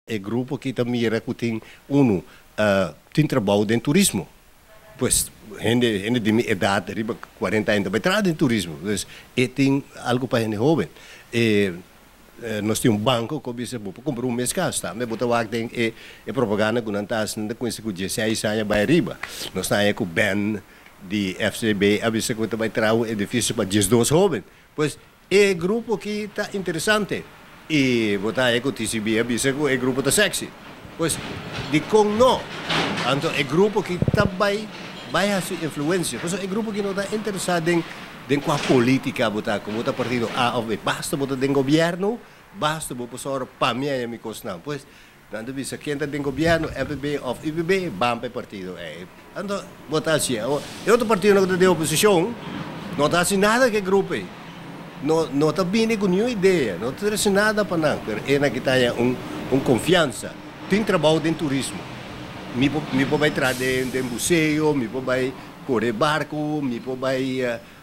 E grupo aki ta mira ku tin unu tin trabou den turismo. Pues hende hende di mi edat riba 40 aña ta bai traha den turismo. Dus e tin algu pa hende hoben. E nos tin un banko ku a bisa bo por kumpra un mes kas tambe. Bo ta wak den e e propaganda ku nan ta hasi, nan ta kuminsá ku 16 aña bai ariba. Nos ta haña ku Ben di FCB a bisa ku ta bai traha un edifisio pa 12 hoben. Pues e grupo aki ta interesante y bo ta haya cu TCB a bisa cu e grupo ta sexy. Pues, dicon no? Anto e grupo aki ta bay bay haci influencia. Pasobra e grupo aki no ta interesa den den cua politica bo ta, cu bo ta partido A of B. Basta bo ta den gobierno, basta bo por soro pa mi haya mi cosnan. Pues, nan ta bisa ken ta den gobierno, MPB of UPB, ban pa e partido ei. Anto bo ta haci. Awor, e otro partidonan cu ta den oposicion no ta haci nada cu e grupo ei. No, no ta bini cu niun idea, no ta trece nada pa nan, pero e nan ki ta haña un, un confiansa. Tin trabou den turismo. Mi por, mi por bay traha den, den buseo, mi por bay core barco, mi por bay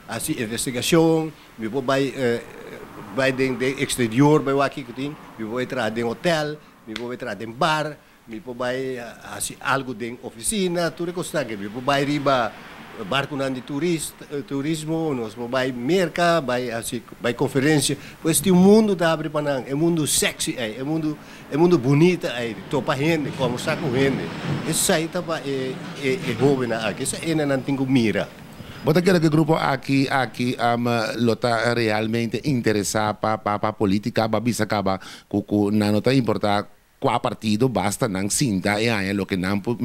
haci investigacion, mi por bay, bay den, den exterior bay wak kico tin, mi por bay traha den hotel, mi por bay traha den bar, mi por bai hasi algu den ofisina, tur e kosnan ke. Mi por bai riba barkunan di turismo, nos por bai Merka, bai hasi bai konferensia. Pues tin un mundu ta habri pa nan, e mundu sexy ei, e mundu e mundu bunita ei, topa hende, kòmbersá ku hende. Esei ta pa e e hóbennan aki, esei e nan tin ku mira. Bo ta kere ku e grupo aki aki lo ta realmente interesá pa pa pa polítika? Bo a bisa kaba ku ku nan no ta importá kua partido, basta nan sinta e haña loke nan por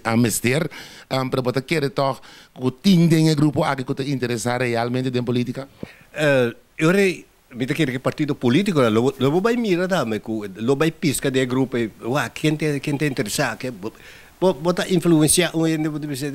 a mester. Pero bo ta kere tòg ku tin den e grupo aki ku ta interesá realmente den polítika? E ora ei mi ta kere ku e partido polítikonan lo lo bo bai mira tambe ku lo bai piska den e grupo ei, wak, ken ta ken ta interesá, ken bo bo ta influensiá un hende, bo ta bisa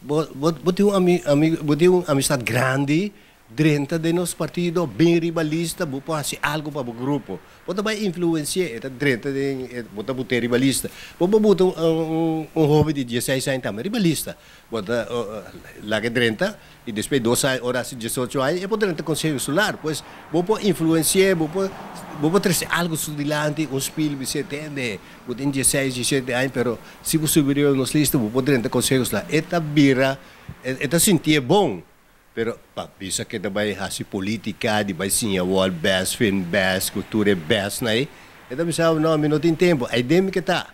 bo bo tin un ami amigo bo tin un amistad grandi. Drenta den nos partido, bin riba lista, bo por hasi algo pa bo grupo. Bo ta bai influenci'é, e ta drenta den e, bo ta but'é riba lista. Bo por buta un un hoben di 16 aña tambe riba lista. Bo ta laga e drenta i despues 2 aña, ora hasi 18 aña, e por drenta Conseho Insular. Pues bo por influenci'é, bo por bo por trese algo su dilanti, un spil, bis'é, tende, bo tin 16, 17 aña, pero si bo subi riba nos lista, bo por drenta Conseho Insular. E ta bira, e ta sintié bon. Pero pa bisa ke ta bai hasi politica di bai siña wòl bes, fin bes, ku tur e besnan ei, e ta bisa, No, mi no tin tempu, ei den mi ke ta.